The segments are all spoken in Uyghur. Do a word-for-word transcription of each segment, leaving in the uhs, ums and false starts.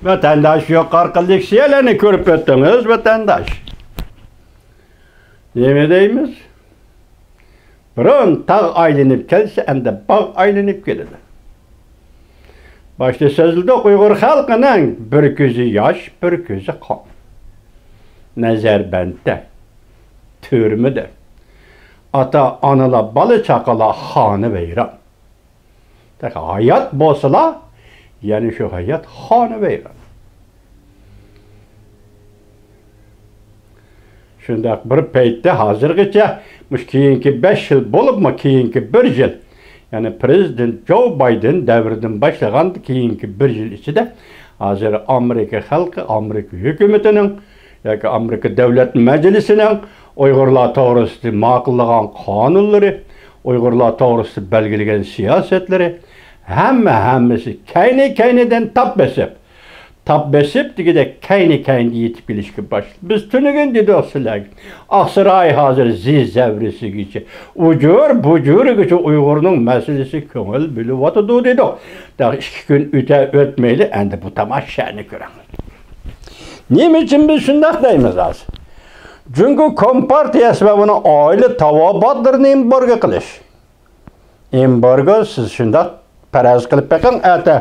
ۋەتەنداش، يۇقىرىقى لېكسىيەلەرنى كۆرۈپ ئۆتتىڭىز، ۋەتەنداش. نېمە دەيمىز؟ بۇرۇن تاغ ئايلىنىپ كەلسە، ئەمدى باغ ئايلىنىپ كېلىدۇ. باشتا سۆزلىدۇق، ئۇيغۇر خەلقىنىڭ بىر كۆزى ياش، بىر كۆزى قان. نەزەربەندتە، تۈرمىدە ئاتا-ئانىلار، بالا-چاقىلار خانىۋەيران. تېخى ھايات بولسىلا، يەنە شۇ ھايات خانىۋەيران. شۇنداق بىر پەيتتە، ھازىرغىچە، مۇشۇ كېيىنكى بەش يىل بولۇپمۇ، كېيىنكى بىر يىل، يەنى پىرېزىدېنت جو بايدېن دەۋرىدىن باشلىغان كېيىنكى بىر يىل ئىچىدە، ھازىر ئامېرىكا خەلقى، ئامېرىكا ھۆكۈمىتىنىڭ ياكى ئامېرىكا دۆلەت مەجلىسىنىڭ ئۇيغۇرلار توغرىسىدا ماقۇللىغان قانۇنلىرى، ئۇيغۇرلار توغرىسىدا بەلگىلىگەن سىياسەتلىرى، ھەممە، ھەممىسى كەينى-كەينىدىن تاپ بېسىپ، تاپ بېسىپ دېگۈدەك كەينى-كەينىدىن يېتىپ كېلىشكە باشلىدى. بىز تۈنۈگۈن دېدۇق سىلەرگە، ئاقساراي ھازىر زى زەۋرىسىگىچە، ئۇجۇر بۇجۇرىغىچە ئۇيغۇرنىڭ مەسىلىسى كۆڭۈل بۆلۈۋاتىدۇ دېدۇق. تېخى ئىككى كۈن ئۆتە ئۆتمەيلى، ئەندى بۇ تاماشانى كۆرۈڭ. نېمە ئۈچۈن بىز شۇنداق دەيمىز ھازىر؟ جۇڭگو كومپارتىيەسى ۋە ئۇنىڭ ئائىلە تاۋابىئاتلىرىنى ئېمبارگو قىلىش. ئېمبارگو، سىز شۇنداق پەرەز قىلىپ بېقىڭ، ئەتە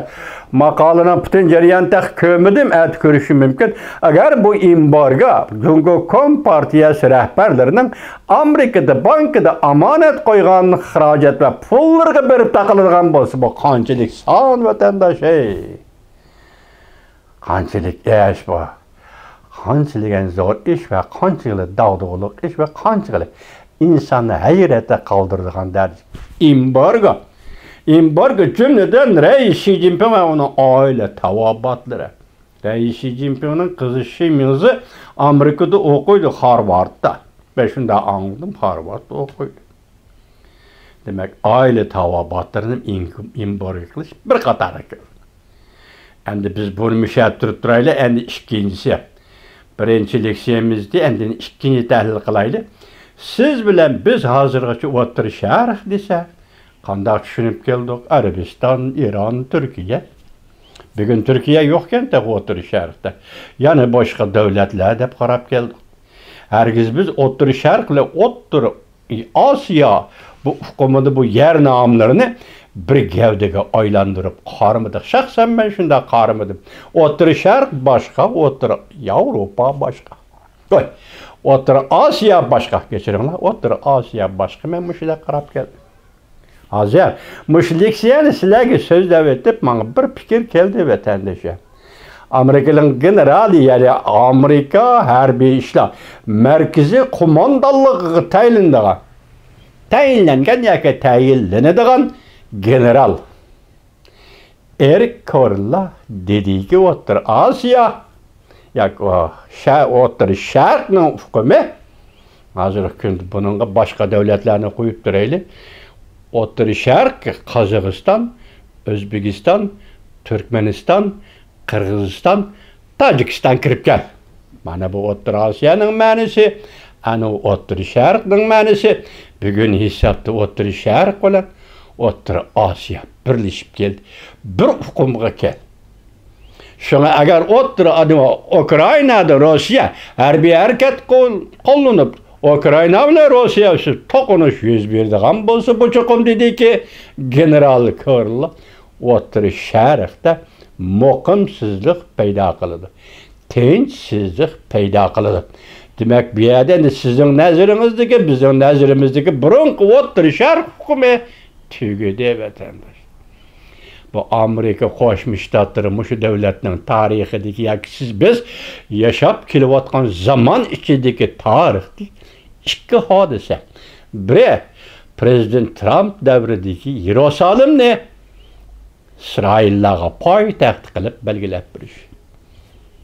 ماقالىنىڭ پۈتۈن جەريانىنى تېخى كۆرمىدىم، ئەتە كۆرۈشۈم مۇمكىن. ئەگەر بۇ ئېمبارگو جۇڭگو كومپارتىيەسى رەھبەرلىرىنىڭ ئامېرىكىدا بانكىدا ئامانەت قويغان خىراجەت ۋە پۇللىرىغا بېرىپ تاقىلىدىغان بولسا، بۇ قانچىلىك سان، ۋەتەنداش، ھەي! قانچىلىك ئىش بۇ! قانچىلىك زور ئىش ۋە قانچىلىك داغدۇغىلىق ئىش ۋە قانچىلىك ئىنساننى ھەيرەتتە قالدۇرىدىغان دەرىجە. ئېمبارگو. ئېمبارگو، جۈملىدىن رەئىس شى جىنپىڭ ۋە ئۇنىڭ ئائىلە تاۋابىئاتلىرى. رەئىس شى جىنپىڭنىڭ قىزى شى مىڭزى ئامېرىكىدا ئوقۇيدۇ، خارۋاردتا. مەن شۇنداق ئاڭلىدىم، خارۋاردتا ئوقۇيدۇ. دېمەك، ئائىلە تاۋابىئاتلىرىنى ئېمبارگو قىلىش بىر قاتارغا كىرىدۇ. ئەمدى بىز بۇنى مۇشۇ يەردە تۇرۇپ تۇرايلى، ئەمدى ئىككىنچىسى. بىرىنچى لېكسىيەمىزدە ئەمدى ئىككىنچى تەھلىل قىلايلى. سىز بىلەن بىز ھازىرغىچە ئوتتۇرا شەرق دېسە، قانداق چۈشىنىپ كەلدۇق؟ ئەرەبىستان، ئىران، تۈركىيە. بۈگۈن تۈركىيە يوقكەن تېخى ئوتتۇرا شەرقتە. يەنە باشقا دۆلەتلەر دەپ قاراپ كەلدۇق. ھەرگىز بىز ئوتتۇرا شەرق بىلەن ئوتتۇرا ئاسىيا بۇ ئۇقۇمىدا بۇ يەر ناملىرىنى بىر گەۋدىگە ئايلاندۇرۇپ قارىمىدۇق. شەخسەن مەن شۇنداق قارىمىدىم. ئوتتۇرا شەرق باشقا، ئوتتۇرا ياۋروپا باشقا. قوي، ئوتتۇرا ئاسىيا باشقا، كەچۈرۈڭلار، ئوتتۇرا ئاسىيا باشقا. مەن مۇشۇنداق قاراپ كەلدىم. ھازىر مۇشۇ لېكسىيەنى سىلەرگە سۆزلەپ ئۆتۈپ، ماڭا بىر پىكىر كەلدى، ۋەتەندىشىم. ئامېرىكىنىڭ گېنېرالى، يەنى ئامېرىكا ھەربىي ئىشلار مەركىزىي قوماندانلىقىغا تەيىنلىنىدىغان، تەيىنلەنگەن ياكى تەيىنلىنىدىغان گېنېرال ئېرىك كورلا دېدىكى، ئوتتۇرا ئاسىيا ياكى شە-، ئوتتۇرا شەرقنىڭ ئۇقۇمى، ھازىرقى كۈندە بۇنىڭغا باشقا دۆلەتلەرنى قويۇپ تۇرايلى. ئوتتۇرا شەرق، قازاقىستان، ئۆزبېكىستان، تۈركمەنىستان، قىرغىزىستان، تاجىكىستان كىرىپ كەل. مانا بۇ ئوتتۇرا ئاسىيانىڭ مەنىسى، ئەنە ئۇ ئوتتۇرا شەرقنىڭ مەنىسى. بۈگۈن ھېسابتا ئوتتۇرا شەرق بىلەن ئوتتۇرا ئاسىيا بىرلىشىپ كەلدى. بىر ئۇقۇمغا كەل. شۇڭا ئەگەر ئوتتۇرا، ئۇكرائىنادا روسىيە ھەربىي ھەرىكەت قول-، قوللىنىپ، ئۇكرائىنا بىلەن روسىيە ئۈستىدە توقۇنۇش يۈز بېرىدىغان بولسا، بۇ چوقۇم، دېدىكى، گېنېرال كورلا، ئوتتۇرا شەرقتە مۇقىمسىزلىق پەيدا قىلىدۇ. تىنچسىزلىق پەيدا قىلىدۇ. دېمەك، بۇ يەردە ئەمدى سىزنىڭ نەزىرىڭىزدىكى، بىزنىڭ نەزىرىمىزدىكى بۇرۇنقى ئوتتۇرا شەرق ئۇقۇمى تۈگىدى، ۋەتەنداش. بۇ ئامېرىكا قوشما شتاتلىرى مۇشۇ دۆلەتنىڭ تارىخىدىكى ياكى سىز بىز ياشاپ كېلىۋاتقان زامان ئىچىدىكى تارىختىكى ئىككى ھادىسە. بىرى، پىرېزىدېنت ترامپ دەۋرىدىكى يېرۇسالىمنى ئىسرائىللارغا پايتەخت قىلىپ بەلگىلەپ بېرىش.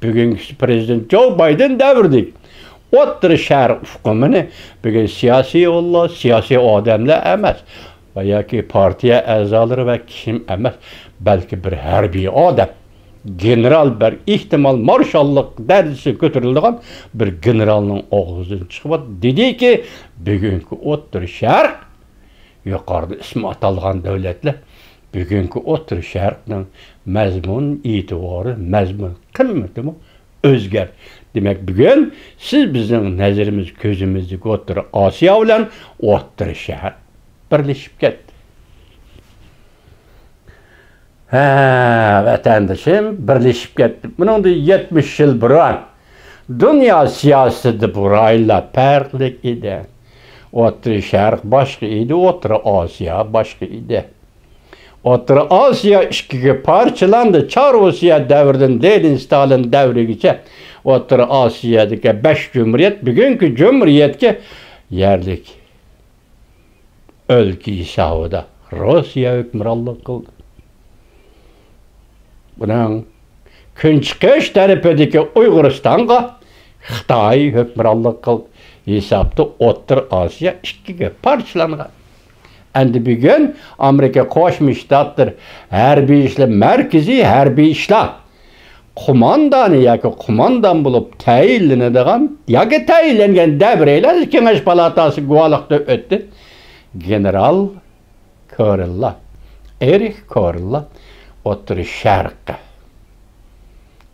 بۈگۈنكى پىرېزىدېنت جو بايدېن دەۋرىدىكى ئوتتۇرا شەرق ئۇقۇمىنى بۈگۈن سىياسىيونلار، سىياسىي ئادەملەر ئەمەس ۋە ياكى پارتىيە ئەزالىرى ۋە كىم ئەمەس، بەلكى بىر ھەربىي ئادەم، گېنېرال، بەر-، ئېھتىمال مارشاللىق دەرىجىسىگە كۆتۈرۈلىدىغان بىر گېنېرالنىڭ ئاغزىدىن چىقىۋاتىدۇ. دېدىكى، بۈگۈنكى ئوتتۇرا شەرق، يۇقىرىدا ئىسمى ئاتالغان دۆلەتلەر بۈگۈنكى ئوتتۇرا شەرقنىڭ مەزمۇن ئېتىبارى، مەزمۇن قىممىتىمۇ ئۆزگەردى. دېمەك، بۈگۈن سىز بىزنىڭ نەزىرىمىز، كۆزىمىزدىكى ئوتتۇرا ئاسىيا بىلەن ئوتتۇرا شەرق بىرلىشىپ كەتتى. ھە، ۋەتەندىشىم، بىرلىشىپ كەتتى. بۇنىڭدىن يەتمىش يىل بۇرۇن دۇنيا سىياسىتىدە بۇ رايونلار پەرقلىق ئىدى. ئوتتۇرا شەرق باشقا ئىدى، ئوتتۇرا ئاسىيا باشقا ئىدى. ئوتتۇرا ئاسىيا ئىككىگە پارچىلاندى. چار ئاسىيا دەۋرىدىن لېنىن، ستالىن دەۋرىگىچە ئوتتۇرا ئاسىيادىكى بەش جۇمھۇرىيەت بۈگۈنكى جۇمھۇرىيەتكە يەرلىك ئۆلكە ھېسابىدا روسىيە ھۆكۈمرانلىق قىلدى. بۇنىڭ كۈنچىقىش تەرىپىدىكى ئۇيغۇرىستانغا خىتاي ھۆكۈمرانلىق قىلدى. ھېسابتا ئوتتۇرا ئاسىيا ئىككىگە پارچىلانغان. ئەمدى بۈگۈن ئامېرىكا قوشما شتاتلىرى ھەربىي ئىشلار مەركىزىي ھەربىي ئىشلار قوماندانى ياكى قوماندان بولۇپ تەيىنلىنىدىغان ياكى تەيىنلەنگەن دەۋرىيلەر كېڭەش پالاتاسى گۇۋاھلىقتا ئۆتتى. گېنېرال كورېللا، ئېرىك كورېللا ئوتتۇرا شەرققە،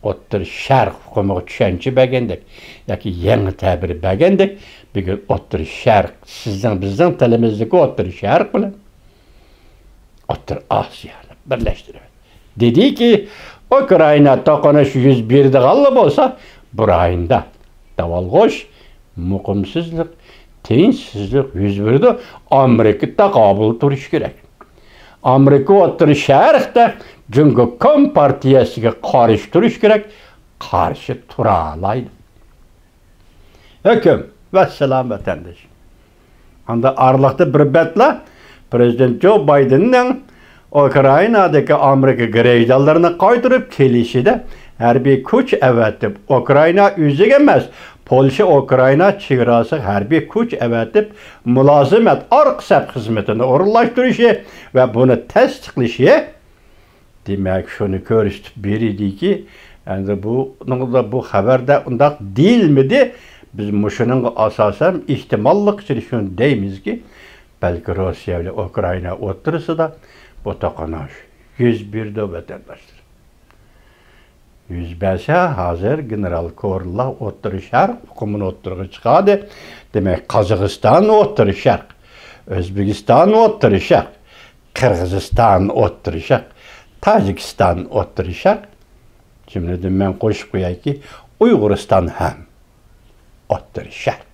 ئوتتۇرا شەرق ئۇقۇمىغا چۈشەنچە بەرگەندەك ياكى يېڭى تەبىر بەرگەندەك، بۈگۈن ئوتتۇرا شەرق، سىزنىڭ، بىزنىڭ تىلىمىزدىكى ئوتتۇرا شەرق بىلەن ئوتتۇرا ئاسىيانى بىرلەشتۈرۈۋەت. دېدىكى، ئۇكرائىنا توقۇنۇش يۈز بېرىدىغانلا بولسا، بۇ رايوندا داۋالغۇش، مۇقىمسىزلىق، تىنچسىزلىق يۈز بېرىدۇ. ئامېرىكا تاقابىل تۇرۇشى كېرەك. ئامېرىكا ئوتتۇرا شەرقتە جۇڭگو كومپارتىيەسىگە قارشى تۇرۇشى كېرەك. قارشى تۇرالايدۇ. ھۆكۈم، ۋەسسالام، ۋەتەنداش. ئاندا ئارىلىقتا بىر بەتلا پرېزىدېنت جو بايدېننىڭ ئۇكرائىنادىكى ئامېرىكا گىرېژدانلىرىنى قايتۇرۇپ كېلىشىدە ھەربىي كۈچ ئەۋەتىپ، ئۇكرائىنا ئۆزىگە ئەمەس، پولشا ئۇكرائىنا چېگراسىغا ھەربىي كۈچ ئەۋەتىپ، مۇلازىمەت ئارقا سەپ خىزمىتىنى ئورۇنلاشتۇرۇشى ۋە بۇنى تەستىقلىشى، دېمەك، شۇنى كۆرسىتىپ بېرىدىكى، ئەمدى بۇنىڭدا، بۇ خەۋەردە ئۇنداق دېيىلمىدى. بىز مۇشۇنىڭغا ئاساسەن ئېھتىماللىق ئىچىدە شۇنى دەيمىزكى، بەلكى روسىيە بىلەن ئۇكرائىنا ئوتتۇرىسىدا بۇ توقۇنۇش يۈز بېرىدۇ، ۋەتەنداشلار. يۈز بەرسە، ھازىر گېنېرال كورېللا ئوتتۇرا شەرق ئۇقۇمىنى ئوتتۇرىغا چىقاردى. دېمەك، قازاقىستان ئوتتۇرا شەرق، ئۆزبېكىستان ئوتتۇرا شەرق، قىرغىزىستان ئوتتۇرا شەرق، تاجىكىستان ئوتتۇرا شەرق، جۈملىدىن مەن قوشۇپ قويايكى، ئۇيغۇرىستان ھەم ئوتتۇرا شەرق.